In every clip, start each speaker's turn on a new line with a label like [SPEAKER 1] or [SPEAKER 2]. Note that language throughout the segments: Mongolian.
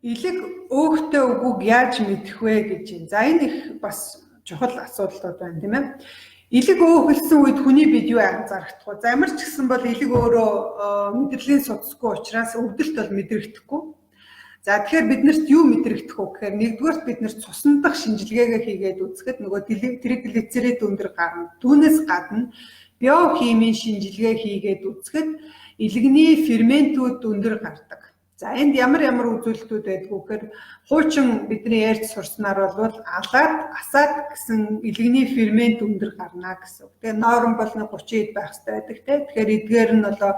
[SPEAKER 1] Элэг өөхтэй үгүйг яаж мэдэх вэ гэж байна. За, энэ их бас чухал асуудлууд байна, тийм ээ. Элэг өөхөлсөн үед хүний бид юу анзаарахгүй. За, ямар ч гэсэн бол элэг өөрөө мэдрэлийн судасгүй учраас өвдөлт бол мэдрэгдэхгүй. За, тэгэхээр бид нарт юу мэдрэгдэх вэ гэхээр нэгдүгээрт бид нарт цусан дах шинжилгээгээ хийгээд үзэхэд нөгөө триглицерид өндөр гарна. Түүнээс гадна биохимийн шинжилгээ хийгээд үзэхэд элэгний ферментүүд өндөр гардаг. За, энд ямар ямар үзүүлэлтүүд байдгүй гэхээр хуучин бидний ярьж сурснаар бол алаад, асаад гэсэн элэгний фермент өндөр гарна гэсэн үг. Тэгээ норм бол 30 хэд байх хэрэгтэй байдаг те. Тэгэхээр эдгээр нь болоо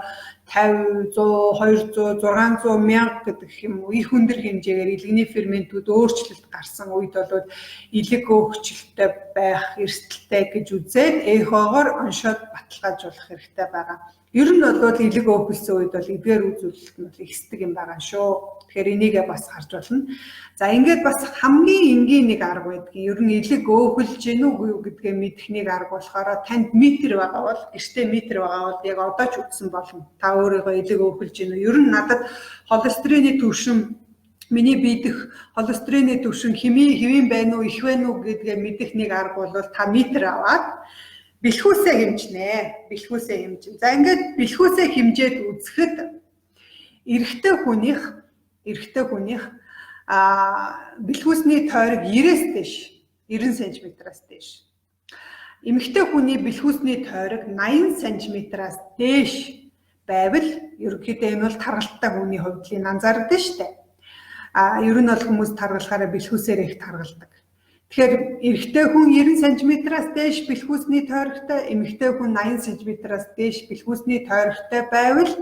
[SPEAKER 1] 50, 100, 200, 600, 1000 гэдэг юм уу их өндөр хэмжээгээр элэгний ферментүүд өөрчлөлт гарсан үед бол элэг өөхчлөлттэй байх эрсдэлтэй гэж үзээд эхогоор оншоод баталгаажуулах хэрэгтэй байгаа. Ер нь бол элэг өөхөлсөн үед бол эдгээр үзүүлэлт нь бол ихсдэг юм байгаа шүү. Тэгэхээр энийгээ бас харж болно. За, ингээд бас хамгийн энгийн нэг арга байдгийг, ер нь элэг өөхөлж гин үү гэдгээ мэдэх нэг арга болохоор танд метр байгаа бол, гэртээ метр байгаа бол яг одоо ч үтсэн болно. Та өөрийгөө элэг өөхөлж гин үү? Ер нь надад холестерины түвшин, миний бие дэх холестерины түвшин хэмийн хэвийн байна уу, их байна уу гэдгээ мэдэх нэг арга бол та метр аваад бэлхүүсээ хэмжинэ. Бэлхүүсээ хэмжин. За, ингээд бэлхүүсээ хэмжээд үзэхэд эрэгтэй хүнийх бэлхүүсний тойрог 90-ээс дээш, 90 см-аас дээш. Эмэгтэй хүний бэлхүүсний тойрог 80 см-аас дээш байвал ерөнхийдөө энэ бол таргалалттай хүний хувьд л энэ анзаардаг шүү дээ. Ер нь бол хүмүүс таргалахаараа бэлхүүсээр их таргалдаг. Тэгэхээр эрэгтэй хүн 90 см-аас дээш бэлхүүсний тойрогтой, эмэгтэй хүн 80 см-аас дээш бэлхүүсний тойрогтой байвал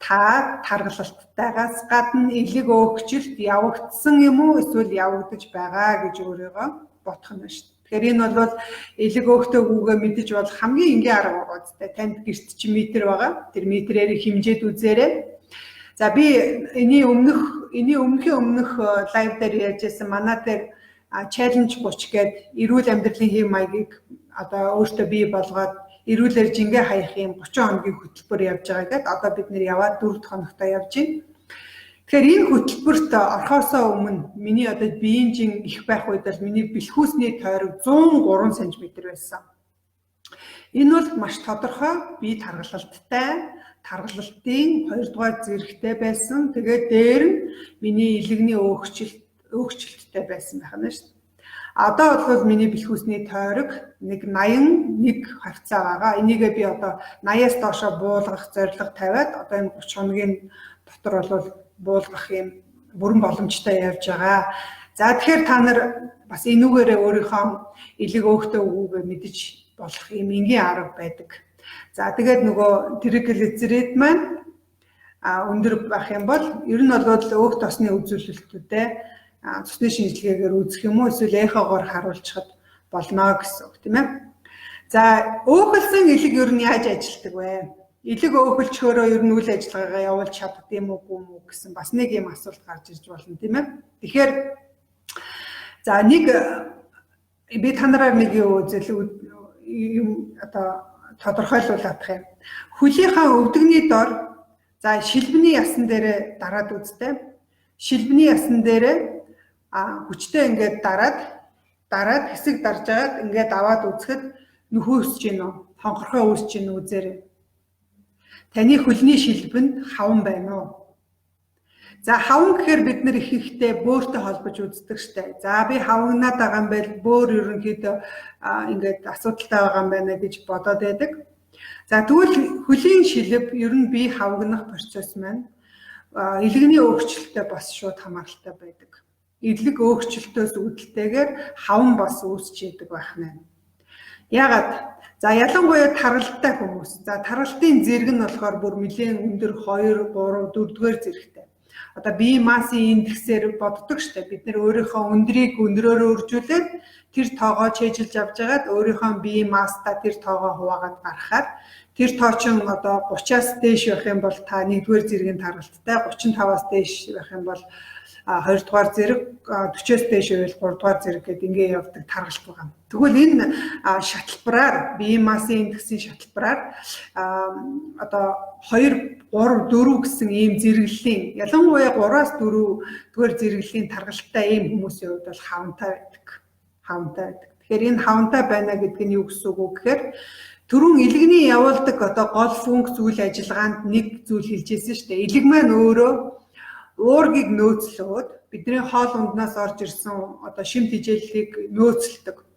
[SPEAKER 1] та таргалалттайгаас гадна элэг өөгчлөлт явагдсан юм уу эсвэл явагдаж байгаа гэж өөрийгөө бодох нь шүү дээ. Тэгэхээр энэ бол элэг өөхтэй үгүйгээ мэдэж болох хамгийн энгийн арга байгаа зү. Танд гэрт чи метр байгаа. Тэр метрээр хэмжээд үзээрэй. За, би энэний өмнөхийн өмнөх live дээр ярьж байсан, манай дээр challenge 30 гээд эрүүл амьдралын хэв маягийг одоо өөртөө бий болгоод эрүүлэр жингээ хаях юм 30 хоногийн хөтөлбөр явж байгаа гэдээ, одоо бид нэр яваад 4 дахь хоногтой явж байна. Тэгэхээр энэ хөтөлбөрт орохоосоо өмнө миний одоо биеийн жин их байх үед бол миний бэлхүүсний тойрог 103 см байсан. Энэ бол маш тодорхой бие таргалалттай, таргалалтын 2 дугаар зэрэгтэй байсан. Тэгээд дээр нь миний элэгний өөгчлөлттэй байсан байх нь шүү дээ. Одоо бол миний бэлхүүсний тойрог нэг 81 хавьцаа байгаа. Энийгээ би одоо 80-аас доошо буулгах зорилго тавиад одоо энэ 30 хоногийн дотор бол буулгах юм бүрэн боломжтой явж байгаа. За, тэгэхээр та нар бас энүүгээрээ өөрийнхөө элэг өөхтэй үгүйгээ мэдэж болох юм энгийн арга байдаг. За, тэгээд нөгөө триглицерид маань өндөр байх юм бол ер нь бол өөх тосны үзүүлэлтүүдээ цусны шинжилгээгээр үзэх юм уу эсвэл эхогоор харуулчихад болно гэсэн үг, тийм ээ. За, өөхөлсөн элэг ер нь яаж ажилладаг вэ? Элэг өөхөлчхөөрөө ер нь үйл ажиллагаагаа явуулж чаддаг юм уу, үгүй юм уу гэсэн бас нэг юм асуулт гарч ирж болно, тийм ээ. Тэгэхээр за, нэг би та нараар нэг юу үзэл юм одоо тодорхойлуулах юм. Хөлийнхаа өвдөгний дор, за, шилбэний ясан дээр дараад үзтээ. Шилбэний ясан дээр хүчтэй ингээд дараад дараад, хэсэг дарж агаад ингээд аваад үзэхэд нөхөн өсөж гин үү? Хонхорхой үүсэж гин үү, үзээрэй. Таны хөлний шилбэнд хаван байна уу? За, хаван гэхээр бид нар ихэнхдээ бөөртэй холбож үздэг штэ. За, би хавагнаад байгаа юм байл, бөөр ерөнхийдөө ингээд асуудалтай байгаа юм байна гэж бодоод байдаг. За, тэгвэл хөлийн шилб ер нь бие хавагнах процесс маань элэгний өөгчлөлттэй бас шууд хамааралтай байдаг. Элэг өөгчлөлтөөс үүдэлтэйгээр хаван бас үүсч идэг байх нэ. Яагаад? За, ялангуяа таргалтай хүмүүс. За, таргалтын зэрэг нь болохоор бүр нэлээд өндөр, 2, 3, 4 дугаар зэрэгтэй. Одоо бие массын индексээр боддог штэ. Бид нэр өөрийнхөө өндрийг өндрөөрөө үржүүлээд тэр тоогоо чэйжилж авч байгаад өөрийнхөө бие масстаа тэр тоогоо хуваагаад гаргахаар тэр тоо чин одоо 30-аас дээш байх юм бол та нэгдүгээр зэргийн таргалттай, 35-аас дээш байх юм бол 2 дугаар зэрэг, 40-оос дээш байвал 3 дугаар зэрэг гэдэг ингээ явдаг таргалт байгаа. Тэгвэл энэ шатлбараар биеийн массын индексийн шатлбараар одоо 2 3 4 гэсэн ийм зэрэглэлийн, ялангуяа 3-аас 4 дугаар зэрэглэлийн таргалттай ийм хүмүүсийн хувьд бол хавантай байдаг. Хавантай байдаг. Тэгэхээр энэ хавантай байна гэдэг нь юу гэсэн үг вэ гэхээр түрүүн илгэний явуулдаг одоо гол функц үйл ажиллагаанд нэг зүйл хэлж ирсэн шүү дээ. Илэг маань өөрөө уургийг нөөцлөөд бидний хоол унднаас орж ирсэн одоо шим тэжээллийг нөөцлөдөг.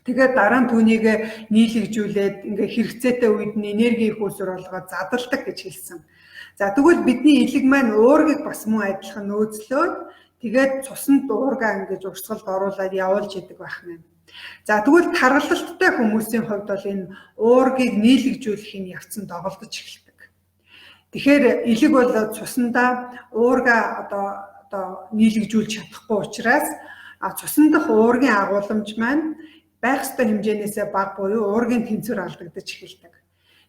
[SPEAKER 1] Тэгээд дараа нь түүнийг нийлэгжүүлээд ингээ хэрэгцээтэй үед нь энерги их үүсвэр болгоод задалдаг гэж хэлсэн. За тэгвэл бидний илэг маань уургийг бас мөн адилхан нөөцлөөд тэгээд цуснд уургаа ингэж урсгалд оруулаад явуулж идэг байх нь. За тэгвэл таргалалттай хүмүүсийн хувьд бол энэ уургийг нийлэгжүүлэхийн явцсан доголдож эхэлдэг. Тэгэхээр илэг бол цусандаа уургаа одоо нийлэгжүүлж чадахгүй учраас цусан дах уургийн агуулмж маань байх ёстой хэмжээнээсээ бага буюу уургийн тэнцвэр алдагдаж эхэлдэг.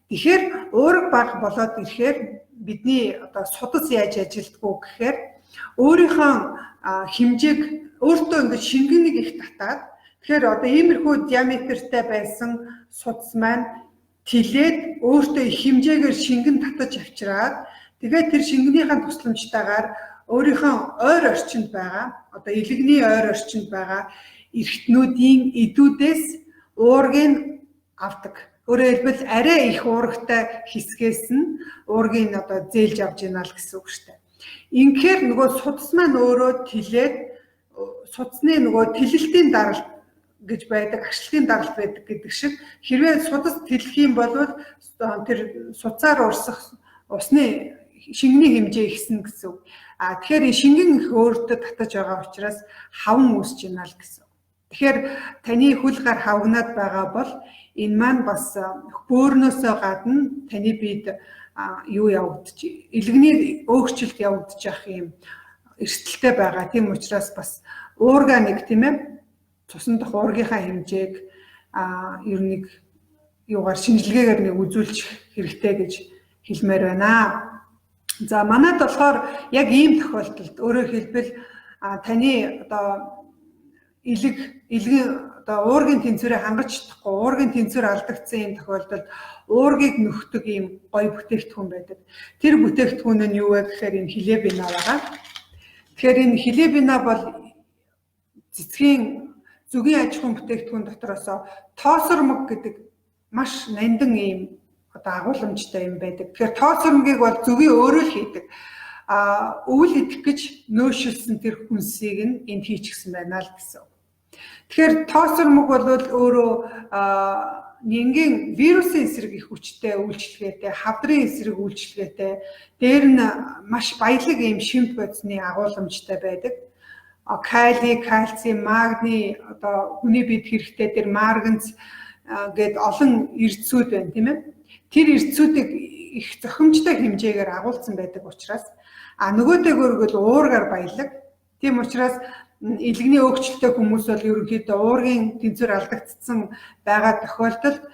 [SPEAKER 1] Тэгэхээр уурга бага болоод ирэхээр бидний одоо судас яаж ажилдгүү гэхээр өөрийнхөө хэмжээг өөртөө ингэж шингэнийг их татаад, тэгэхээр одоо иймэрхүү диаметртэй байсан судас маань тэлээд өөртөө их хэмжээгээр шингэн татаж авчираад, тэгээд тэр шингэнийхээ тусламжтайгаар өөрийнхөө ойр орчинд байгаа, одоо илэгний ойр орчинд байгаа эргэтнүүдийн эдүүдээс уургийг авдаг. Өөрөөр хэлбэл арай их уургатай хэсгээс нь уургийг одоо зээлж авч ийна л гэсэн үг шүү дээ. Ингэхээр нөгөө судас маань өөрөө тэлээд судасны нөгөө тэлэлтийн даралт гэж байдаг, ашлтын даралт байдаг гэдэг шиг хэрвээ судас тэлэх юм бол тэр судсаар урсах усны шингэний хэмжээ ихсэн гэсэн үг. А тэгэхээр шингэн их өөртөө татаж байгаа учраас хаван үүсэж байна л гэсэн. Тэгэхээр таны хөл гар хавгнаад байгаа бол энэ маань бас бөөрнөөсөө гадна таны биед юу явагдаж, илгэний өөгчлөлт явагдаж юм эрсдэлтэй байгаа. Тийм учраас бас уурга нэг тийм ээ цусан дах уургийнхаа хэмжээг ер нь нэг юугаар шинжилгээгээр нэг үзүүлж хэрэгтэй гэж хэлмээр байна. За манад болохоор яг ийм тохиолдолд өөрөөр хэлбэл таны одоо илэг одоо уургийн тэнцвэрээ хангаж чадахгүй, уургийн тэнцвэр алдагдсан ийм тохиолдолд уургийг нөхдөг ийм гоё бүтээгдэхүүн байдаг. Тэр бүтээгдэхүүн нь юу вэ гэхээр энэ хилебина байгаа. Тэгэхээр энэ хилебина бол цэцгийн зүгийн аж ахуйн бүтээгдэхүүн дотроос тоосормог гэдэг маш нандин ийм одоо агуулмжтай юм байдаг. Тэгэхээр тоосормогийг бол зүгийн өөрөө л хийдэг. А өвөл идэх гэж нөөшилсэн тэр хүнсийг нь энд хийчихсэн байна л гэсэн. Тэгэхээр тоосормог бол өөрөө нингийн вирусын эсрэг их хүчтэй үйлчилгээтэй, хавдрын эсрэг үйлчилгээтэй, дээр нь маш баялаг ийм шимт бодисны агуулмжтай байдаг. Кали, кальци, магний одоо хүний биед хэрэгтэй тэр марганц гээд олон эрдэсүүд байна, тийм ээ. Тэр эрдэсүүдийг их зохимжтой хэмжээгээр агуулсан байдаг учраас нөгөөтэйгөр бол уургаар баялаг. Тийм учраас илгэний өөгчлөлтэй хүмүүс бол ерөнхийдөө уургийн тэнцвэр алдагдсан байгаа тохиолдолд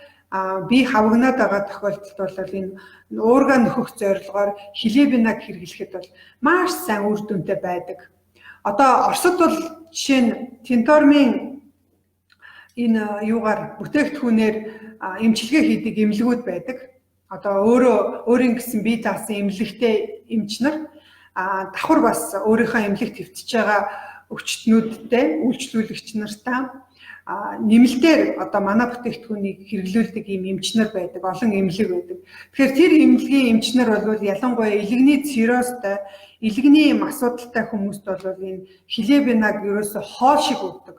[SPEAKER 1] бие хавгнаад байгаа тохиолдолд бол энэ уургаа нөхөх зорилгоор хилебинаг хэрэглэхэд бол маш сайн үр дүнтэй байдаг. Одоо Оросд бол жишээ нь тентормын энэ юугаар бүтээгдэхүүнээр эмчилгээ хийдэг эмнэлгүүд байдаг. Одоо өөрөө өөрийн гэсэн бие заасан эмнэлэгтэй эмч нар давхар бас өөрийнхөө эмнэлэгт хэвтэж байгаа өвчтнүүдтэй, үйлчлүүлэгч нартай нэмэлтээр одоо манай бүтээгдэхүүнийг хэрэглүүлдэг ийм эмч нар байдаг, олон эмнэлэг байдаг. Тэгэхээр тэр эмнэлгийн эмч нар бол ялангуяа илгэний циррозтой, илгэний юм асуудалтай хүмүүст бол энэ хилебинаг ерөөсө хоол шиг өгдөг.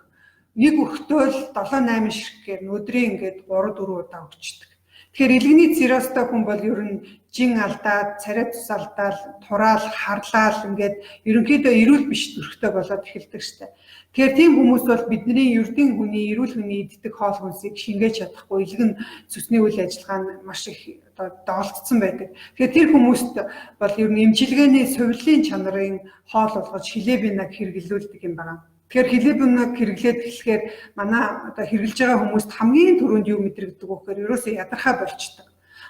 [SPEAKER 1] Нэг өгтөөл 7-8 ширхгээр өдрийн ингээд 3-4 удаа өгчдөг. Тэгэхээр илгэний циррозтой хүн бол ер нь жин алдаад, царай цус алдаал, тураал, харлаал ингээд ерөнхийдөө эрүүл биш төрхтэй болоод эхэлдэг штэ. Тэгэхээр тийм хүмүүс бол бидний ердийн хүний эрүүл хүний иддэг хоол хүнсийг шингээж чадахгүй, илгэн цөсний үйл ажиллагаа нь маш их одоо доголдсон байдаг. Тэгэхээр тэр хүмүүст бол ер нь эмчилгээний сувиллын чанарын хоол болгож хилебинаг хэрэглүүлдэг юм байна. Тэгэхээр хилебинаг хэрэглээд эхлэхээр манай одоо хэрэглэж байгаа хүмүүст хамгийн түрүүнд юу мэдрэгдэг вэ гэхээр ерөөсөө ядархаа болчдөг.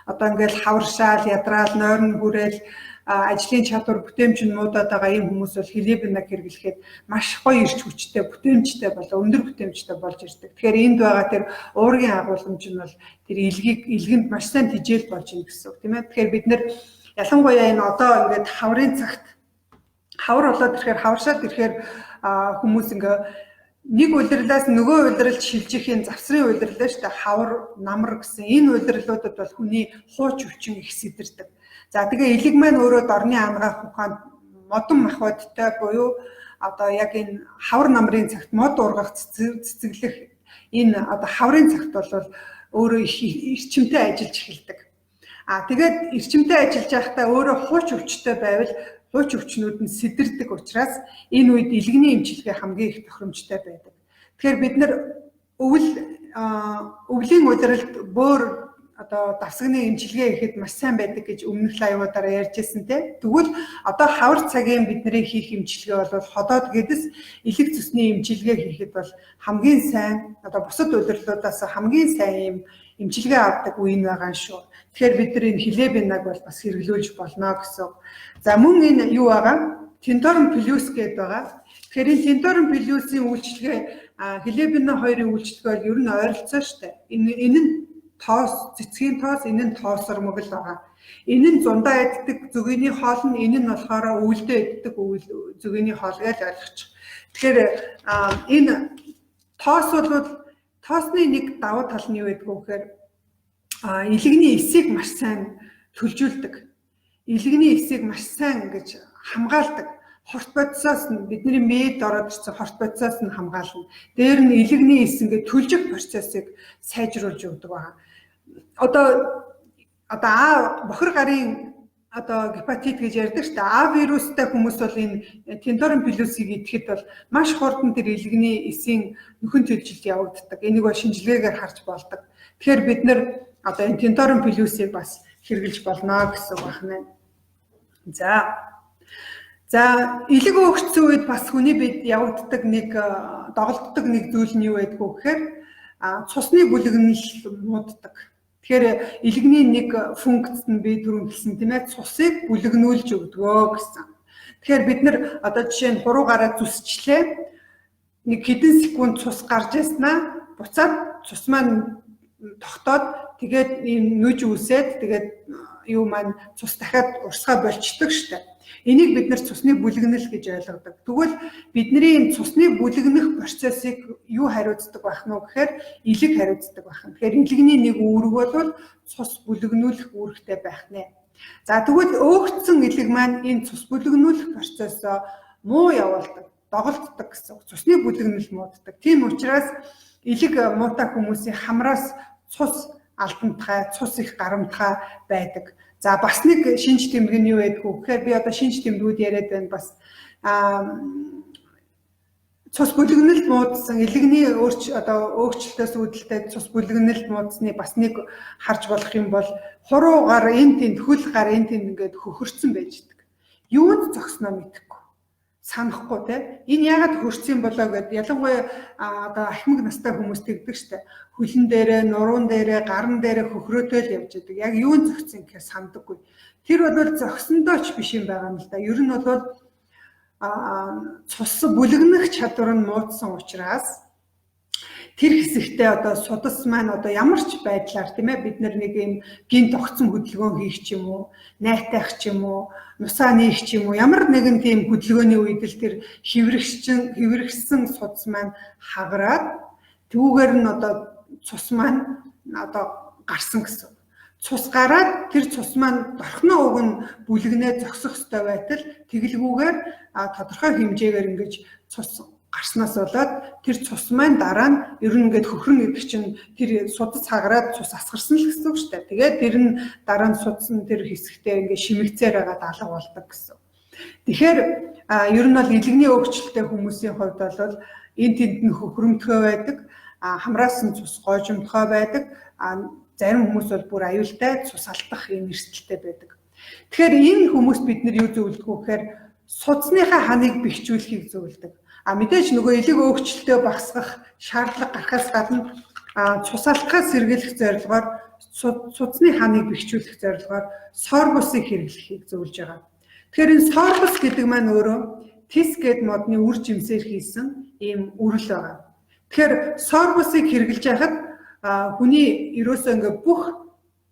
[SPEAKER 1] Одоо ингээл хаваршаал, ядраал, нойрон хүрээл ажлын чадвар, бүтээмж нь муудаад байгаа ийм хүмүүс бол хилебинаг хэрэглэхэд маш гоё эрч хүчтэй, бүтээмжтэй болоо, өндөр бүтээмжтэй болж ирдэг. Тэгэхээр энд байгаа тэр уургийн агуулмж нь бол тэр илгэнд маш сайн тижэл болж ийн гэсэн үг, тийм ээ. Тэгэхээр бид нэр ялангуяа энэ одоо ингээд хаврын цагт хавар болоод ирэхээр, хаваршаад ирэхээр хүмүүс ингээ нэг улирлаас нөгөө улиралд шилжих энэ завсрын улирлаа шүү дээ. Хавар, намар гэсэн энэ улирлуудад бол хүний хууч өвчин их сэтэрдэг. За тэгээ элэг маань өөрөө дорны ангаах ухаанд модон махбодтой буюу одоо яг энэ хавар намрын цагт мод ургах, цэцэглэх энэ одоо хаврын цагт бол өөрөө их эрчимтэй ажиллаж эхэлдэг. А тэгээд эрчимтэй ажиллаж байхдаа өөрөө хууч өвчтэй байвал хууч өвчнүүд нь сэтэрдэг учраас энэ үед илгэний эмчилгээ хамгийн их тохиромжтой байдаг. Тэгэхээр бид нар өвлийн улиралд бөөр одоо давсганы эмчилгээ ихэд маш сайн байдаг гэж өмнөх лайвуудаараа ярьж байсан те. Тэгвэл одоо хавар цагийн бидний хийх эмчилгээ бол ходоод гэдэс элэг цөсний эмчилгээ хийхэд бол хамгийн сайн, одоо бусад улирлуудаас хамгийн сайн юм эмчилгээ авдаг үе нь байгаа шүү. Тэгэхээр бид нар энэ хилебинаг бол бас хэрэглүүлж болно гэсэн. За мөн энэ юу байгаа? Тенторум плюс гэдээ байгаа. Тэгэхээр энэ тенторум плюсийн үйлчилгээ, хилебина хоёрын үйлчилгээ бол ер нь ойролцоо шүү дээ. Энэ нь тоос, цэцгийн тоос, энэ нь тоосормог л байгаа. Энэ нь зундаа иддэг зүгэний хоол нь, энэ нь болохоор өвөлдөө иддэг зүгэний хоол гэж ойлгочих. Тэгэхээр энэ тоос бол тоосны нэг давуу тал нь юу гэдэг вэ гэхээр илэгний эсийг маш сайн төлжүүлдэг. Илэгний эсийг маш сайн ингэж хамгаалдаг. Хорт бодисоос нь бидний мэд ороод ирсэн хорт бодисоос нь хамгаална. Дээр нь илэгний эс ингээд төлжих процессыг сайжруулж өгдөг байгаа. Одоо А бохир гарын одоо гепатит гэж ярьдаг шүү дээ. А вирустай хүмүүс бол энэ тенторум плюсыг идэхэд бол маш хурдан тэр илэгний эсийн нөхөн төлжилт явагддаг. Энийг бол шинжилгээгээр харж болдог. Тэгэхээр бид нэр одоо энэ тенторум плюсыг бас хэрэглэж болно гэсэн үг байна. За элэг өөгцсөн үед бас хүний бид явагддаг нэг доголддог нэг зүйл нь юу байдг вэ гэхээр цусны бүлэгнэл мууддаг. Тэгэхээр элэгний нэг функц нь би түрүүн хэлсэн тийм ээ, цусыг бүлэгнүүлж өгдгөө гэсэн. Тэгэхээр бид нар одоо жишээ нь хуруугаараа зүсчлээ. Нэг хэдэн секунд цус гарч ирснаа буцаад цус маань тогтоод тэгээд ийм нүж үүсээд тэгээд юу маань цус дахиад урсгаа болчдөг штэ. Энийг бид нар цусны бүлэгнэл гэж ойлгодог. Тэгвэл бидний энэ цусны бүлэгнэх процессыг юу хариуцдаг байх нь вэ гэхээр элэг хариуцдаг байх нь. Тэгэхээр элэгний нэг үүрэг бол цус бүлэгнүүлэх үүрэгтэй байх нэ. За тэгвэл өөгдсөн элэг маань энэ цус бүлэгнүүлэх процессоо муу явуулдаг, доголддог гэсэн. Цусны бүлэгнэл мууддаг. Тийм учраас элэг муутай хүмүүсийн хамраас цус алдамтгай, цус их гарамтгай байдаг. За бас нэг шинж тэмдэг нь юу байдг вэ гэхээр би одоо шинж тэмдгүүд яриад байна бас цус бүлэгнэлд муудсан элэгний одоо өөгчлөлтөөс үүдэлтэй цус бүлэгнэлд муудсны бас нэг харж болох юм бол хуруу гар энэ тэнд, хөл гар энэ тэнд ингээд хөхөрцөн байж идэг. Юунд зогсноо мэдэхгүй. Санахгүй те. Энэ яагаад хөрцсөн болоо гэд ялангуяа одоо ахмаг настай хүмүүс тэгдэг штэ. Хөлн дээрээ, нуруун дээрээ, гарн дээрээ хөхрөөтэй л явж идэг. Яг юунд зогссон гэхээр сандаггүй. Тэр бол зогсондоо ч биш юм байгаа юм л да. Ер нь бол цус бүлэгнэх чадвар нь муудсан учраас тэр хэсэгтээ одоо судас маань одоо ямар ч байдлаар тийм ээ бид нар нэг юм гинт огцон хөдөлгөөн хийх ч юм уу, найтайх ч юм уу, нусаа нээх ч юм уу, ямар нэгэн тийм хөдөлгөөний үед л тэр хэврэгсэн судас маань хагараад түүгээр нь одоо цус маань одоо гарсан гэсэн. Цус гараад тэр цус маань дорхноо уг нь бүлэгнээ зогсох ёстой байтал тэгэлгүүгээр тодорхой хэмжээгээр ингэж цус гарснаас болоод тэр цус маань дараа нь ер нь ингээд хөхрөн гэдэг чинь тэр судас хагараад цус асгарсан л гэсэн үг шүү дээ. Тэгээд тэр нь дараа нь судсан тэр хэсэгтээ ингээд шимэгцээр байгаа алга болдог гэсэн. Тэгэхээр ер нь бол илэгний өөгчлөлтэй хүмүүсийн хувьд бол энэ тэнд нь хөхрөмтгой байдаг, хамраас нь цус гоожмтгой байдаг, зарим хүмүүс бол бүр аюултай цус алдах юм эрсдэлтэй байдаг. Тэгэхээр энэ хүмүүст бид нар юу зөвлөдөг вэ гэхээр судасныхаа ханыг бэхжүүлэхийг зөвлөдөг. А мэдээж нөгөө элэг өөгчлөлтөө багасгах шаардлага гарахаас гадна цус алдахаас сэргийлэх зорилгоор судасны ханыг бэхжүүлэх зорилгоор сорбусыг хэрэглэхийг зөвлөж байгаа. Тэгэхээр энэ сорбус гэдэг маань өөрөө тис гэд модны үр жимсээр хийсэн ийм үрэл байгаа. Тэгэхээр сорбусыг хэрэглэж байхад хүний ерөөсөө ингээ бүх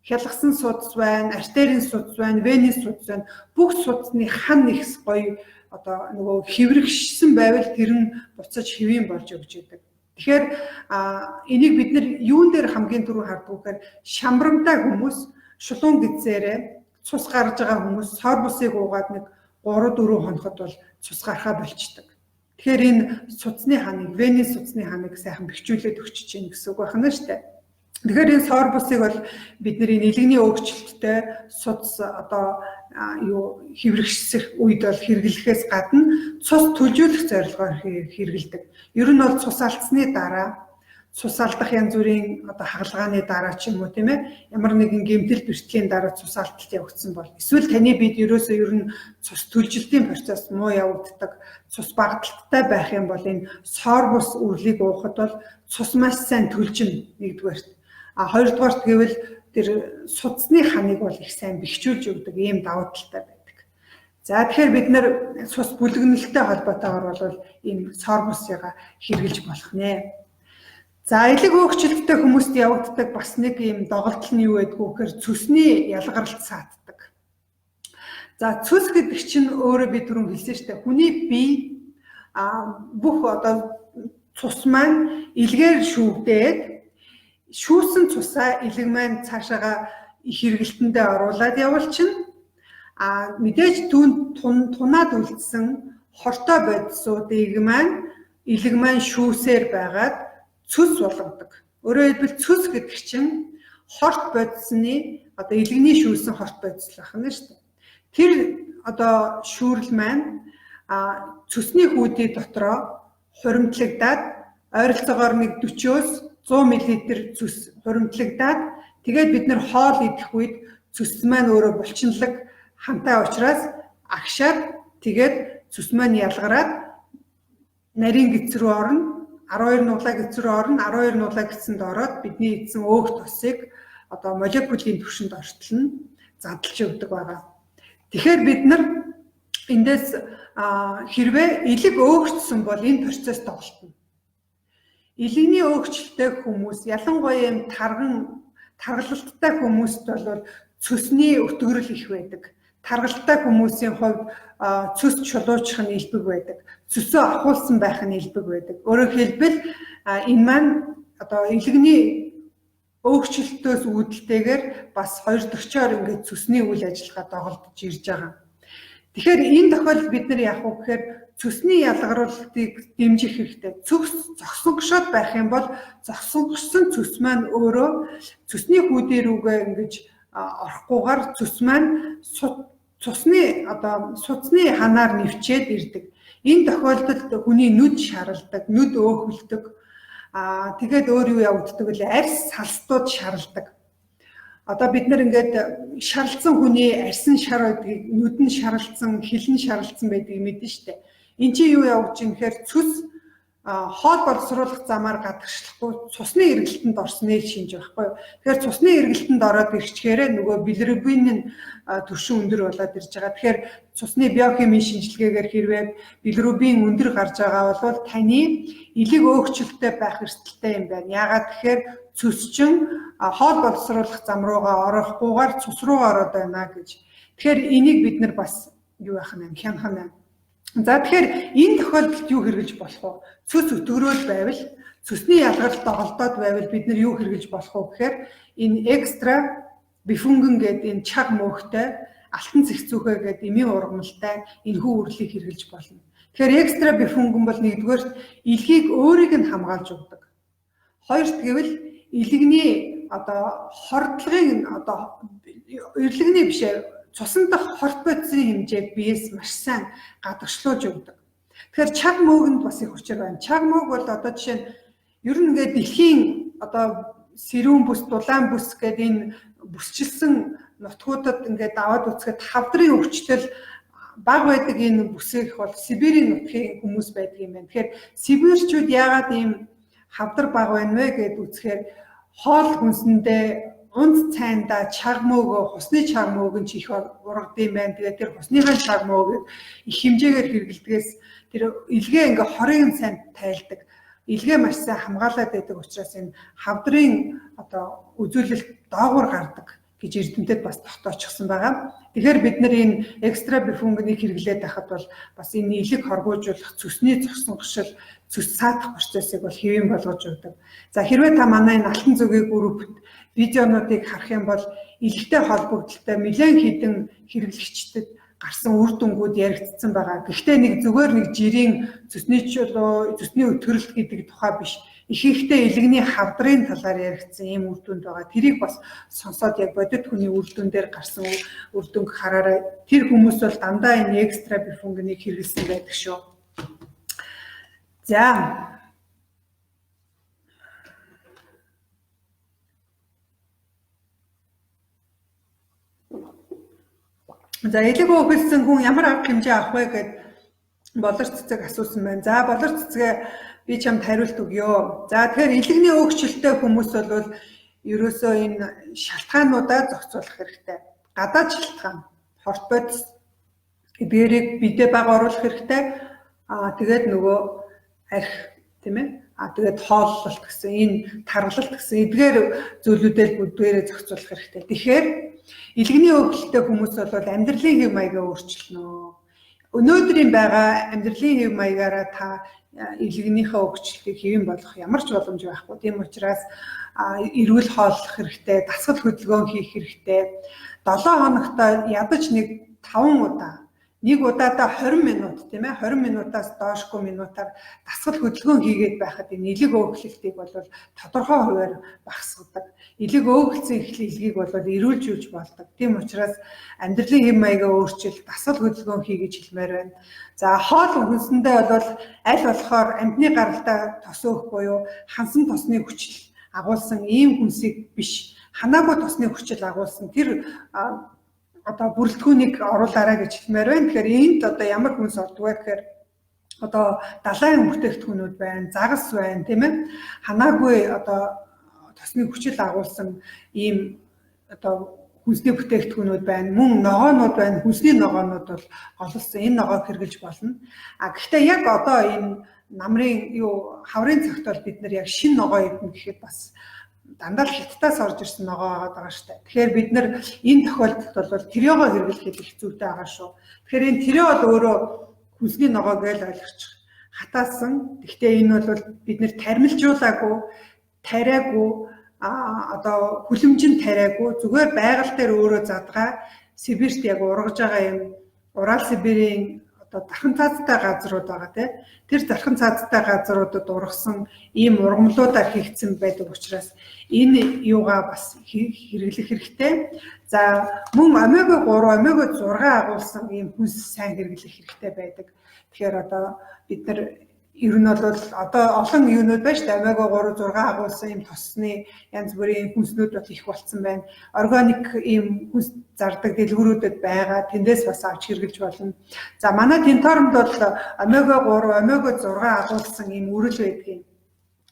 [SPEAKER 1] хялгасан судас байна, артерийн судас байна, вений судас байна. Бүх судасны хан их гоё одоо нөгөө хэврэгшсэн байвал тэр нь буцаж хэвийн болж өгч идэг. Тэгэхээр энийг бид нар юун дээр хамгийн түрүү харддаг вэ гэхээр шамбрамтай хүмүүс шулуун гизээрээ цус гарч байгаа хүмүүс сорбусыг уугаад нэг 3-4 хоноход бол цус гарахаа болчдөг. Тэгэхээр энэ судасны ханыг, вений судасны ханыг сайхан бэхжүүлээд өгчөж чинь гэсэн үг байна шүү дээ. Тэгэхээр энэ сорбусыг бол бидний нэлэгний өөрчлөлттэй судас одоо юу хэврэгших үед бол хэрэглэхээс гадна цус төлжүүлэх зорилгоор хэрэглэдэг. Ер нь бол цус алдсны дараа цус алдах янз бүрийн одоо хагалгааны дараа ч юм уу тийм ээ ямар нэгэн гэмтэл бэртлийн дараа цус алдалт явагдсан бол эсвэл таны бид ерөөсөө ер нь цус төлжилтийн процесс муу явагддаг, цус багадалттай байх юм бол энэ сорбус үрлийг уухад бол цус маш сайн төлжин нэгдүгээрт. А хоёрдугаарт гэвэл тэр судасны ханыг бол их сайн бэхжүүлж өгдөг ийм давуу талтай байдаг. За тэгэхээр бид нэр цус бүлэгнэлтэй холбоотойгоор бол ийм сорбусыг хэрэглэж болох нэ. За элэг хөөгчлөлттэй хүмүүст явагддаг бас нэг ийм доголдол нь юу гэдгүү гэхээр цөсний ялгаралт саатдаг. За цөс гэдэг чинь өөрөө би түрүүн хэлсэн шүү дээ. Хүний бие бүх одоо цус маань илгээр шүүгдээд шүүсэн цусаа элэг маань цаашаага хэрэглэлтэндээ оруулаад явуулчихна. А мэдээж түүнд тунаад үлдсэн хортой бодисуудыг маань элэг маань шүүсээр байгаад цөс болгодог. Өөрөөр хэлбэл цөс гэдэг чинь хорт бодисны одоо элэгний шүүсэн хорт бодис л байна шүү дээ. Тэр одоо шүүрэл маань цөсний хүүдий дотроо хуримтлагдаад ойролцоогоор нэг 40-оос 100 мл цөс хуримтлагдаад тэгээд бид нэр хоол идэх үед цөс маань өөрөө булчинлаг хамтаа учраас агшаад тэгээд цөс маань ялгараад нарийн гэц рүү орно, 12 нуглаа гэц рүү орно, 12 нуглаа гэцэнд ороод бидний идсэн өөх тосыг одоо молекулын түвшинд ортол нь задлж өгдөг байгаа. Тэгэхээр бид нар эндээс хэрвээ элэг өөгчсөн бол энэ процесс тоглолтно. Элэгний өөгчлөлтэй хүмүүс, ялангуяа юм таргалалттай хүмүүст бол цөсний өтгөрөл их байдаг. Таргалалттай хүмүүсийн хувьд цөс чулуучих нь элбэг байдаг. Цөсөө ахуулсан байх нь элбэг байдаг. Өөрөөр хэлбэл энэ маань одоо элэгний өөгчлөлтөөс үүдэлтэйгээр бас хоёр төгчөөр ингээд цөсний үйл ажиллагаа доголдож ирж байгаа. Тэгэхээр энэ тохиолдолд бид нар яах вэ гэхээр цөсний ялгаруулалтыг дэмжих хэрэгтэй. Цөс зогсонгошоод байх юм бол зогсонгошсон цөс маань өөрөө цөсний хүүдээ рүүгээ ингэж орохгүйгээр цөс маань цусны одоо судасны ханаар нэвчээд ирдэг. Энэ тохиолдолд хүний нүд шаралдаг, нүд өөхөлдөг. Тэгээд өөр юу явагддаг вэ? Арьс салстууд шаралдаг. Одоо бид нар ингээд шаралцсан хүний арьсан шар байдгийг, нүд нь шаралцсан, хил нь шаралцсан байдгийг мэднэ штэ. Энд чинь юу явагдаж юм гэхээр цөс хоол боловсруулах замаар гадагшлахгүй цусны эргэлтэнд орсны шинж байхгүй юу. Тэгэхээр цусны эргэлтэнд ороод ирчихээрээ нөгөө билирубин нь түвшин өндөр болоод ирж байгаа. Тэгэхээр цусны биохимийн шинжилгээгээр хэрвээ билирубин өндөр гарч байгаа бол таны элэг өөгчлөлттэй байх эрсдэлтэй юм байна. Яагаад тэгэхээр цөс чинь хоол боловсруулах зам руугаа орохгүйгээр цус руугаа ороод байна гэж. Тэгэхээр энийг бид нар бас юу яах нь хянах нь. За тэгэхээр энэ тохиолдолд юу хэрэглэж болох вэ? Цөс өтгөрөөл байвал, цөсний ялгаралт доголдоод байвал бид нар юу хэрэглэж болох вэ гэхээр энэ экстра бифүнгэн гэдэг энэ чаг мөөхтэй алтан цэгцүүхэ гэдэг эмийн ургамалтай энэхүү үрлийг хэрэглэж болно. Тэгэхээр экстра бифүнгэн бол нэгдүгээрт элгийг өөрийг нь хамгаалж өгдөг. Хоёрт гэвэл элэгний одоо хордлогын одоо эрлэгний биш цусан дах хорт бодисын хэмжээг биеэс маш сайн гадагшлуулж өгдөг. Тэгэхээр чаг мөөг бас их учир байна. Чаг мөөг бол одоо жишээ нь ер нь ингээд дэлхийн одоо сэрүүн бүс, дулаан бүс гэдэг энэ бүсчилсэн нутгуудад ингээд аваад үзэхэд хавдрын өвчлөл баг байдаг энэ бүсэх бол Сибирийн нутгийн хүмүүс байдаг юм байна. Тэгэхээр Сибирчүүд яагаад ийм хавдар баг байна вэ гэд үзэхээр хоол хүнсэндээ унц цайндаа чаг мөөгөө, хусны чаг мөөг нь ч их ургадсан байна. Тэгээд тэр хусныхаа чаг мөөгийг их хэмжээгээр хэрэглэдгээс тэр илгээ ингээ хорын сайн тайлдаг. Илгээ маш сайн хамгаалаад байдаг учраас энэ хавдрын одоо үзүүлэлт доогуур гардаг гэж эрдэмтэд бас тогтоочихсон байгаа. Тэгэхээр бид нар энэ экстра бифунгнийг хэрэглээд байхад бол бас энэ илэг хоргуужуулах, цөсний зогсон гшил, цөс саатах процессыг бол хэвийн болгож өгдөг. За хэрвээ та манай энэ алтан зүгийн группт видеонуудыг харах юм бол илэгтэй холбогдлолтой нэлээд хэдэн хэрэглэгчдэд гарсан үр дүнгууд яригдсан байгаа. Гэхдээ нэг зүгээр нэг жирийн цөсний чулуу, цөсний өтгөрөлт гэдэг тухай биш. Ихэнхдээ илэгний хавдрын талаар яригдсан ийм үр дүнд байгаа. Тэрийг бас сонсоод яг бодит хүний үр дүн дээр гарсан үр дүнг хараарай. Тэр хүмүүс бол дандаа энэ экстра бифунгнийг хэрэглэсэн байдаг шүү. За. За элэг өөхөлсөн хүн ямар арга хэмжээ авах вэ гэд болор цэцэг асуусан байна. За болор цэцгээ би чамд хариулт өгье. За тэгэхээр элэгний өөгчлөлтэй хүмүүс бол ерөөсөө энэ шалтгаануудаа зохицуулах хэрэгтэй. Гадаад шалтгаан, хорт бодис эдгээрийг бидээ бага оруулах хэрэгтэй. Аа тэгээд нөгөө арх тийм ээ. Аа тэгээд хооллолт гэсэн энэ таргалалт гэсэн эдгээр зүйлүүдээ бүгдээрээ зохицуулах хэрэгтэй. Тэгэхээр илгэний өөхөлттэй хүмүүс бол амьдралын хэв маягаа өөрчилнө. Өнөөдрийн байгаа амьдралын хэв маягаараа та илгэнийхээ өгчлөлтийг хэвэн болгох ямар ч боломж байхгүй. Тийм учраас эрүүл хооллох хэрэгтэй, дасгал хөдөлгөөн хийх хэрэгтэй. 7 хоногт ядаж нэг 5 удаа, нэг удаадаа 20 минут тийм ээ, 20 минутаас доошгүй минутаар дасгал хөдөлгөөн хийгээд байхад энэ элэг өөхлөлтийг бол тодорхой хувиар багасгадаг. Элэг өөхөлцөн илгийг бол эрүүлжүүлж болдог. Тийм учраас амьдралын хэв маягаа өөрчил, дасгал хөдөлгөөн хий гэж хэлмээр байна. За хоол хүнсэндээ бол аль болохоор амьтны гаралтай тос өөх буюу хансан тосны хүчил агуулсан ийм хүнсийг биш, ханаагүй тосны хүчил агуулсан тэр одоо бүрэлдэхүүнийг оруулаарай гэж хэлмээр байна. Тэгэхээр энд одоо ямар хүнс ордог вэ гэхээр одоо далайн бүтээгдэхүүнүүд байна, загас байна, тийм ээ. Ханаагүй одоо тосны хүчил агуулсан ийм одоо хүнсний бүтээгдэхүүнүүд байна, мөн ногоонууд байна. Хүнсний ногоонууд бол голлсон энэ ногоог хэрэглэж болно. А гэхдээ яг одоо энэ намрын юу хаврын цагт бол бид нар яг шин ногоо идэнэ гэхэд бас дандаа л хятадаас орж ирсэн ногоо байгаа даа шүү дээ. Тэгэхээр бид нар энэ тохиолдолд бол триогоо хэрэглэх их зүйтэй байгаа шүү. Тэгэхээр энэ трио бол өөрөө хүнсний ногоо гэж ойлгочих. Хатаасан. Гэхдээ энэ бол бид нар тармилжуулаагүй, тариагүй, одоо хүлэмжинд тариагүй, зүгээр байгаль дээр өөрөө задгаа Сибирт яг ургаж байгаа юм Урал Сибирийн одоо дархан цаазтай газрууд байгаа тий. Тэр дархан цаазтай газруудад ургасан ийм ургамлуудаар хийгдсэн байдаг учраас энэ юугаа бас хэрэглэх хэрэгтэй. За мөн омега 3, омега 6 агуулсан ийм хүнс сайн хэрэглэх хэрэгтэй байдаг. Тэгэхээр одоо бид нар ер нь бол одоо олон юунууд байна шүү дээ. Омега 3, 6 агуулсан ийм тосны янз бүрийн хүнснүүд бол их болцсон байна. Органик ийм хүнс зардаг дэлгүүрүүдэд байгаа. Тэндээс бас авч хэрэглэж болно. За манай тентормд бол омега 3, омега 6 агуулсан ийм үрэл байдгийг.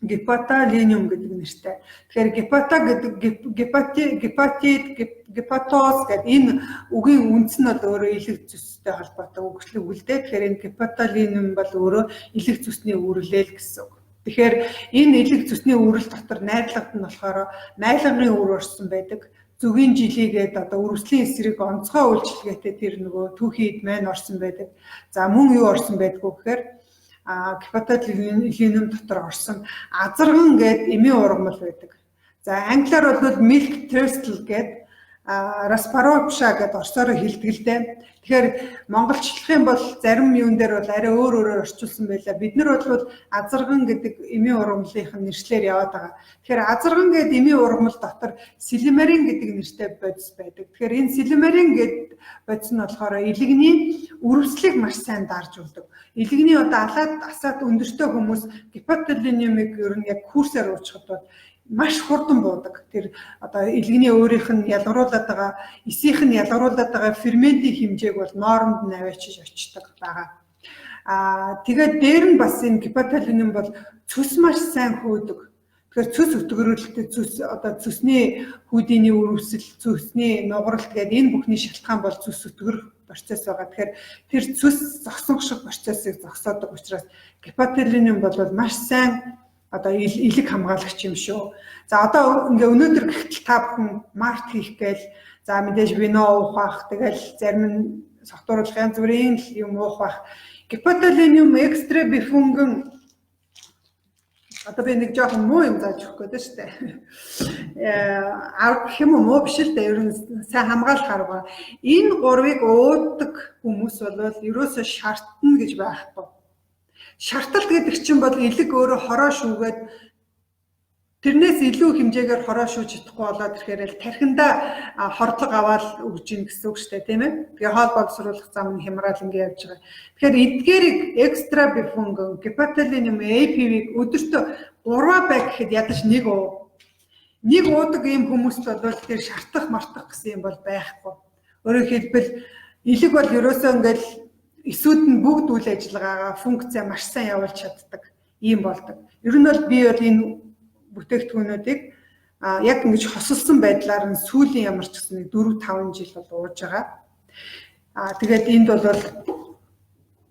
[SPEAKER 1] Гепатолиниум гэдэг нэртэй. Тэгэхээр гепата гэдэг гепатит, гепатоз гэдэг энэ үгийн үндс нь бол өөрөө элэг зүстэй холбоотой үгчлэг үг л дээ. Тэгэхээр энэ гепатолиниум бол өөрөө элэг зүсний үүрлэл гэсэн үг. Тэгэхээр энэ элэг зүсний үүрэл дотор найрлагад нь болохоор майлангын үр орсон байдаг. Зүгийн жилигээд одоо үрвслийн эсрэг онцгой үйлчилгээтэй тэр нөгөө түүхий эд маань орсон байдаг. За мөн юу орсон байдгүй гэхээр гепатолиниум дотор орсон азарган гээд эмийн ургамал байдаг. За англиар бол milk thistle гээд распаропша гээд орсоор хэлдэг л дээ. Тэгэхээр монголчлох юм бол зарим юун дээр бол арай өөр өөрөөр орчуулсан байлаа. Бид нар бол азарган гэдэг эмийн ургамлынх нь нэршлэр яваад байгаа. Тэгэхээр азарган гэдэг эмийн ургамал дотор силимарин гэдэг нэртэй бодис байдаг. Тэгэхээр энэ силимарин гэдэг бодис нь болохоор илэгний үрвслийг маш сайн дарж өгдөг. Илэгний одоо алаад асаад өндөртэй хүмүүс гепатолиниумыг ер нь яг курсээр уучхад бол маш хурдан буудаг. Тэр одоо илгэний өөрийнх нь ялгаруулад байгаа, эсийнх нь ялгаруулад байгаа ферментийн хэмжээг бол нормд нь аваачиж очдог байгаа. Аа тэгээд дээр нь бас энэ гепатолиниум бол цөс маш сайн хөөдөг. Тэгэхээр цөс өтгөрөлт, цөс одоо цөсний хүүдийний үр өсөл, цөсний нугаралт гэдэг энэ бүхний шалтгаан бол цөс өтгөрөх процесс байгаа. Тэгэхээр тэр цөс зогсон шиг процессыг зогсоодог учраас гепатолиниум бол маш сайн одоо элэг хамгаалагч юм шүү. За одоо ингээ өнөөдөр гэхтэл та бүхэн март хийх гээл, за мэдээж вино уух бах, тэгэл зарим нь согтууруулах янз бүрийн л юм уух бах. Гепатолиниум экстра бифунгэн одоо би нэг жоохон муу юм зааж өгөх гээд шүү дээ. Арга гэх юм уу, муу биш л дээ. Ер нь сайн хамгаалах арга. Энэ гурвыг уудаг хүмүүс бол ерөөсөө шартна гэж байхгүй. Шарталт гэдэг чинь бол элэг өөрөө хороо шүүгээд тэрнээс илүү хэмжээгээр хороо шүүж чадахгүй болоод ирэхээр л тархиндаа хордлого аваад өгж ийн гэсэн үг шүү дээ, тийм ээ. Тэгээ хоол боловсруулах зам нь хямраал ингэ явж байгаа. Тэгэхээр эдгээрийг экстра бифунгон, гепатолиниум APV-г өдөртөө 3 байг гэхэд ядаж нэг уу. Нэг уудаг ийм хүмүүст бол тэр шартах мартах гэсэн юм бол байхгүй. Өөрөөр хэлбэл элэг бол ерөөсөө ингээл эсүүд нь бүгд үйл ажиллагаагаа функцээ маш сайн явуулж чаддаг ийм болдог. Ер нь бол би бол энэ бүтээгдэхүүнүүдийг яг ингэж хосолсон байдлаар нь сүүлийн ямар ч гэсэн нэг 4 5 жил бол ууж байгаа. Тэгээд энд бол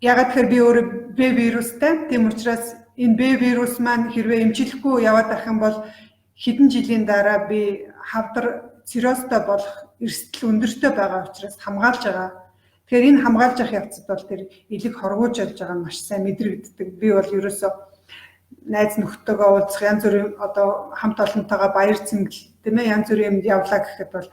[SPEAKER 1] ягаад тэгэхээр би өөрөө Б вирустай. Тийм учраас энэ Б вирус маань хэрвээ эмчлэхгүй яваад ах юм бол хэдэн жилийн дараа би хавдар циррозтой болох эрсдэл өндөртэй байгаа учраас хамгаалж байгаа. Тэгэхээр энэ хамгаалж явах явцад бол тэр элэг хоргууж явж байгаа нь маш сайн мэдрэгддэг. Би бол ерөөсөө найз нөхдөйгөө уулзах, янз бүрийн одоо хамт олонтойгоо баяр цэнгэл, тийм ээ, янз бүрийн юмд явлаа гэхэд бол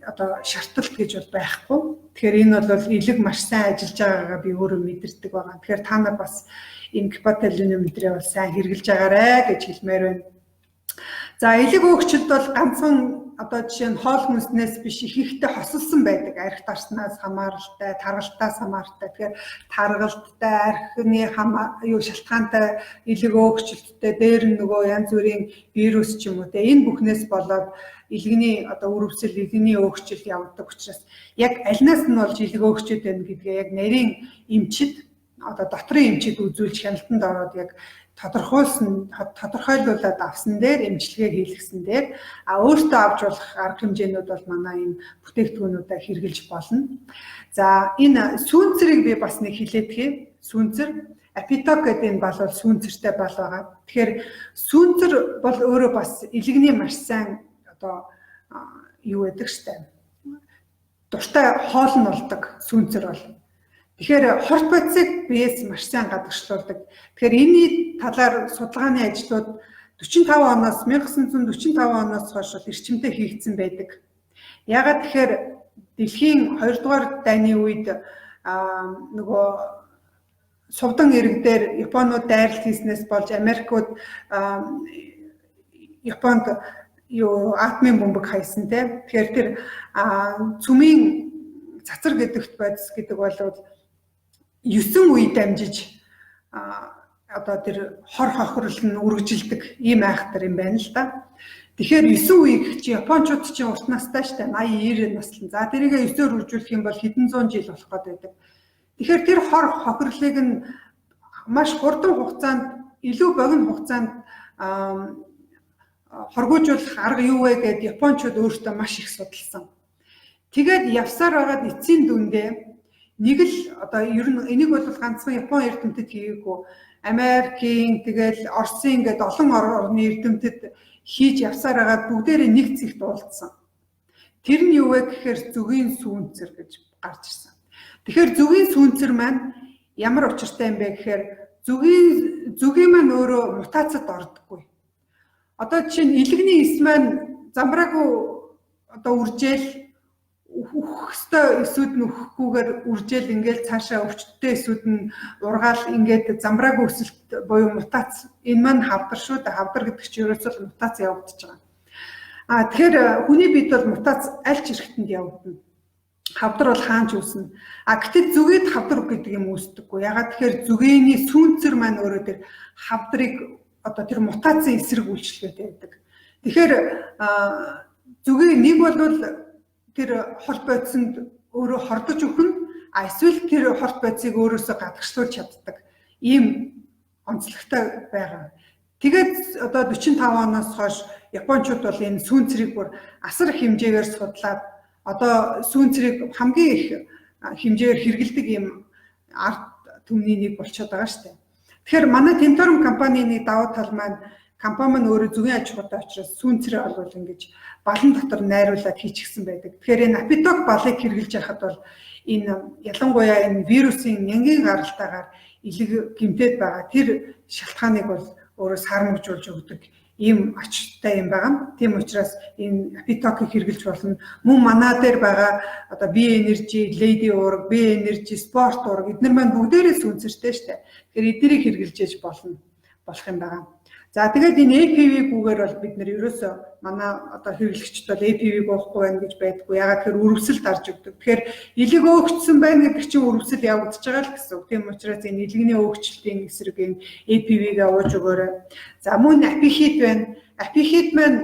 [SPEAKER 1] одоо шарталт гэж бол байхгүй. Тэгэхээр энэ бол элэг маш сайн ажиллаж байгаагаа би өөрөө мэдэрдэг байгаа. Тэгэхээр та нар бас энэ гепатолиниум мэдрээ бол сайн хэрэглэж байгаарэ гэж хэлмээр байна. За элэг өөгчлөлд бол ганцхан одоо жишээ нь хоол хүнснээс биш, ихэнхдээ хосолсон байдаг. Арх дарснаас хамааралтай, таргалтаас хамааралтай. Тэгэхээр таргалттай, архины юу шалтгаантай элэг өөгчлөлттэй, дээр нь нөгөө янз бүрийн вирус ч юм уу те, энэ бүхнээс болоод элэгний одоо үр өвсөл, элэгний өөгчлөл явдаг учраас яг альнаас нь болж элэг өөгчөд байна гэдгээ яг нарийн эмчид, одоо дотрын эмчид үзүүлж хяналтанд ороод яг тодорхойлсон, тодорхойлуулад авсан дээр эмчилгээ хийлгэсэн дээр өөртөө авч болох арга хэмжээнүүд бол манай энэ бүтээгдэхүүнүүдээ хэрэглэж болно. За энэ сүүнцэрийг би бас нэг хэлээдхий. Сүүнцэр апиток гэдэг энэ бал бол сүүнцэртэй бал байгаа. Тэгэхээр сүүнцэр бол өөрөө бас элэгний маш сайн одоо юу гэдэг штэ. Дуртай хоол нь болдог сүүнцэр бол. Тэгэхээр хорт бодисыг биеэс маш сайн гадагшлуулдаг. Тэгэхээр энэний талаар судалгааны ажлууд 45 оноос 1945 оноос хойш бол эрчимтэй хийгдсэн байдаг. Яагаад тэгэхээр дэлхийн 2 дугаар дайны үед нөгөө сувдан ирэг дээр Японууд дайралт хийснээс болж Америкууд Японд юу атомын бөмбөг хайсан те. Тэгэхээр тэр цүмийн цацар гэдэгт бодис гэдэг бол 9 үе дамжиж одоо тэр хор хохирол нь үргэлжилдэг ийм айхтар юм байна л да. Тэгэхээр 9 үе гэх чи Япончууд чинь урт настай штэ 80 90 наслан. За тэрийг 9-оор үржүүлэх юм бол хэдэн зуун жил болох гээд байдаг. Тэгэхээр тэр хор хохирлыг нь маш хурдан хугацаанд, илүү богино хугацаанд хоргуужуулах арга юу вэ гэд Япончууд өөрсдөө маш их судалсан. Тэгээд явсаар байгаад эцсийн дүндээ нэг л одоо ер нь энийг бол ганцхан Япон эрдэмтэд хийгээгүй. Америкийн, тэгэл Оросын гээд олон орны эрдэмтэд хийж явсаар байгаад бүгдээрээ нэг зэгт уулзсан. Тэр нь юу вэ гэхээр зүгийн сүүнцэр гэж гарч ирсэн. Тэгэхээр зүгийн сүүнцэр маань ямар учиртай юм бэ гэхээр зүгийн маань өөрөө мутацид ордоггүй. Одоо жишээ нь элэгний эс маань замбраагүй одоо үржээл өөх ёстой эсүүд нь өөхгүйгээр үржээл ингээл цаашаа өвчтөй эсүүд нь ургаал ингээд замбраагүй өсөлт буюу мутац энэ маань хавдар шүү дээ. Хавдар гэдэг чинь ерөөсөө мутац явагдаж байгаа. Тэгэхээр хүний биед бол мутац аль ч эрхтэнд явагдана. Хавдар бол хаанч үүснэ. Гэтэл зүгээд хавдар гэдэг юм үүсдэггүй. Ягаад тэгэхээр зүгээний сүүнцэр маань өөрөө тэр хавдрыг одоо тэр мутацийн эсрэг үйлчлэгээтэй байдаг. Тэгэхээр зүгээ нэг бол тэр хорт бодисонд өөрөө хордож өгнө, эсвэл тэр хорт бодисыг өөрөөсөө гадагшлуулж чаддаг ийм онцлогтой байгаа. Тэгээд одоо 45 оноос хойш Япончууд бол энэ сүүн цэрийг бүр асар их хэмжээгээр судлаад одоо сүүн цэрийг хамгийн их хэмжээгээр хэрэглэдэг юм ард түмний нэг болчиход байгаа шүү дээ. Тэгэхээр манай Tentorum компанийн нэг давуу тал маань компани маань өөрөө зүгийн аж ахуйтай учраас сүүн цэрээ бол ингэж балан дотор найруулад хийчихсэн байдаг. Тэгэхээр энэ Apitoc балыг хэрэглэж байхад бол энэ ялангуяа энэ вирусын нянгийн гаралтайгаар элэг гэмтээд байгаа тэр шалтгааныг бол өөрөө сармагжуулж өгдөг ийм ачтай юм байгаа. Тийм учраас энэ Apitoc-ыг хэрэглэж болно. Мөн манай дээр байгаа одоо B energy, Lady уураг, B energy, спорт уураг эднэр маань бүгдээрээ сүүнцэртэй шүү дээ. Тэгэхээр эднэрийг хэрэглэж яж болно болох юм байгаа. За тэгээд энэ APV-гүүгээр бол бид нэр ерөөсөө манай одоо хэрэглэгчд бол APV-г уухгүй байна гэж байдаггүй. Ягаад тэгэхээр өрөвсөл дарж өгдөг. Тэгэхээр элэг өөгчсөн байна гэдэг чинь өрөвсөл явагдаж байгаа л гэсэн үг. Тийм учраас энэ элэгний өөгчлөлтийн эсрэг энэ APV-гээ ууж өгөөрэй. За мөн апихит байна. Апихит маань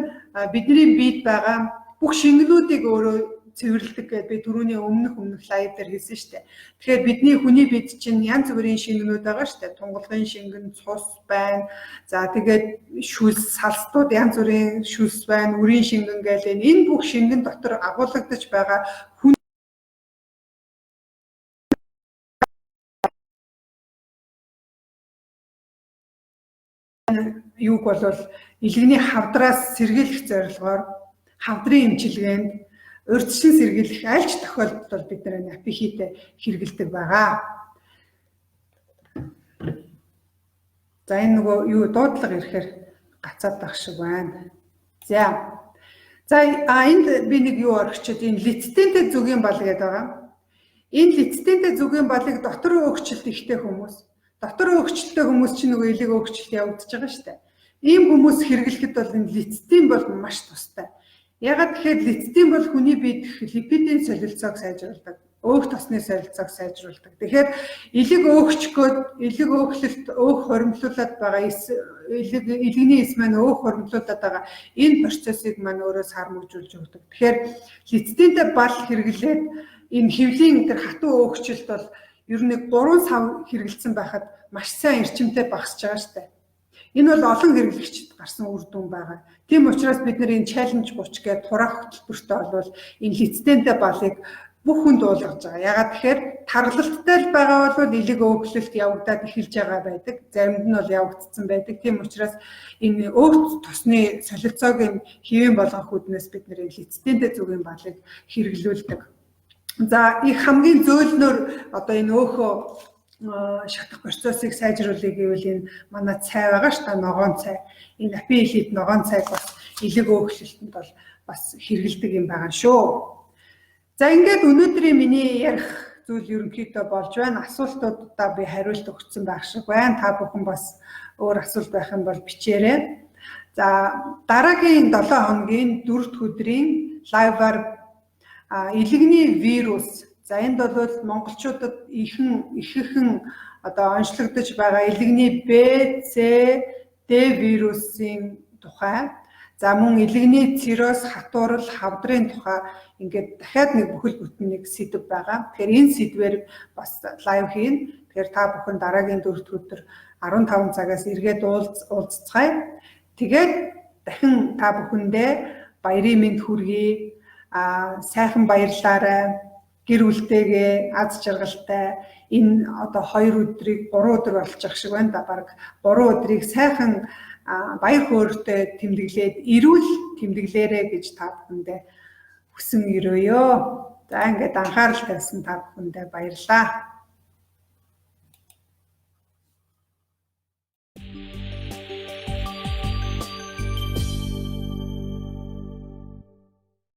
[SPEAKER 1] бидний биед байгаа бүх шингэнүүдийг өөрөө цэвэрлэдэг гэдээ би түрүүний өмнөх live дээр хэлсэн шүү дээ. Тэгэхээр бидний хүний бид чинь янз бүрийн шингэнүүд байгаа шүү дээ. Тунгалгын шингэн, цус байна. За тэгээд шүлс, салстууд янз бүрийн шүлс байна, үрийн шингэн гээл энэ бүх шингэн дотор агуулгадаж байгаа хүн юуг бол элэгний хавдраас сэргийлэх зорилгоор хавдрын эмчилгээнд урьдчилан сэргийлэх аль ч тохиолдолд бол бид нар апихитэ хэрэглэдэг байгаа. За энэ нөгөө юу дуудлага ирэхээр гацаад байх шиг байна. За. За энд би нэг юу орхичод энэ лецитинтэй зүгийн бал гэдэг байгаа. Энэ лецитинтэй зүгийн балыг дотор өөгчлөлт ихтэй хүмүүс. Дотор өөгчлөлттэй хүмүүс чинь нөгөө элэг өөгчлөлт явагдаж байгаа шүү дээ. Ийм хүмүүс хэрэглэхэд бол энэ лецитин бол маш тустай. Ягаад тэгэхээр лецитин бол хүний биед липидийн солилцоог сайжруулдаг, өөх тосны солилцоог сайжруулдаг. Тэгэхээр элэг өөгчгөөд, элэг өөхлөлт өөх хоримтлуулад байгаа элэгний эс маань өөх хоримтлуулад байгаа энэ процессыг маань өөрөө сармагжуулж өгдөг. Тэгэхээр лецитинтэй бал хэрэглээд энэ хөвлийн тэр хатуу өөгчлөлт бол ер нь 3 сав хэрэглэсэн байхад маш сайн эрчимтэй багасж байгаа шүү дээ. Энэ бол олон хэрэглэгчд гарсан үр дүн байгаа. Тийм учраас бид нар энэ challenge 30 гээд хураах хөтөлбөртөө бол энэ лецитинтэй балыг бүх хүнд уулгаж байгаа. Ягаад тэгэхээр тарлалттай л байгаа бол элэг өөхлөлт явагдаад эхэлж байгаа байдаг. Заримд нь бол явагдсан байдаг. Тийм учраас энэ өөх тосны солилцоог юм хэвэн болгох үүднээс бид нар энэ лецитинтэй зүгийн балыг хэрэглүүлдэг. За их хамгийн зөөлнөр одоо энэ өөхөө шатах процессыг сайжруулъя гэвэл энэ манай цай байгаа шүү дээ, ногоон цай. Энэ апи элит ногоон цайг бас элэг өөхлөлтөнд бол бас хэрэглэдэг юм байгаа шүү. За ингээд өнөөдрийн миний ярих зүйл ерөнхийдөө болж байна. Асуултуудаа би хариулт өгсөн байх шиг байна. Та бүхэн бас өөр асуулт байх юм бол бичээрэй. За дараагийн 7 хоногийн 4 дахь өдрийн live-аар элэгний вирус. За энд бол монголчуудад ихэхэн одоо онцлогдож байгаа элэгний Б, С, Д вирусын тухай. За мөн элэгний цирроз, хатуурал, хавдрын тухай ингээд дахиад нэг бүхэл бүтэн нэг сэдэв байгаа. Тэгэхээр энэ сэдвээр бас live хийнэ. Тэгэхээр та бүхэн дараагийн 4 дахь өдөр 15 цагаас эргээд уулзцгаая. Тэгээд дахин та бүхэндээ баярын мэнд хүргэе. Сайхан баярлаарай. Гэр бүлтэйгээ аз жаргалтай энэ одоо 2 өдрийг 3 өдөр болчих шиг байна да. Бараг 3 өдрийг сайхан баяр хөөртэй тэмдэглээд эрүүл тэмдэглээрэй гэж та бүхэндээ хүсэн өрөөё. За ингээд анхаарал тавьсан та бүхэндээ баярлалаа.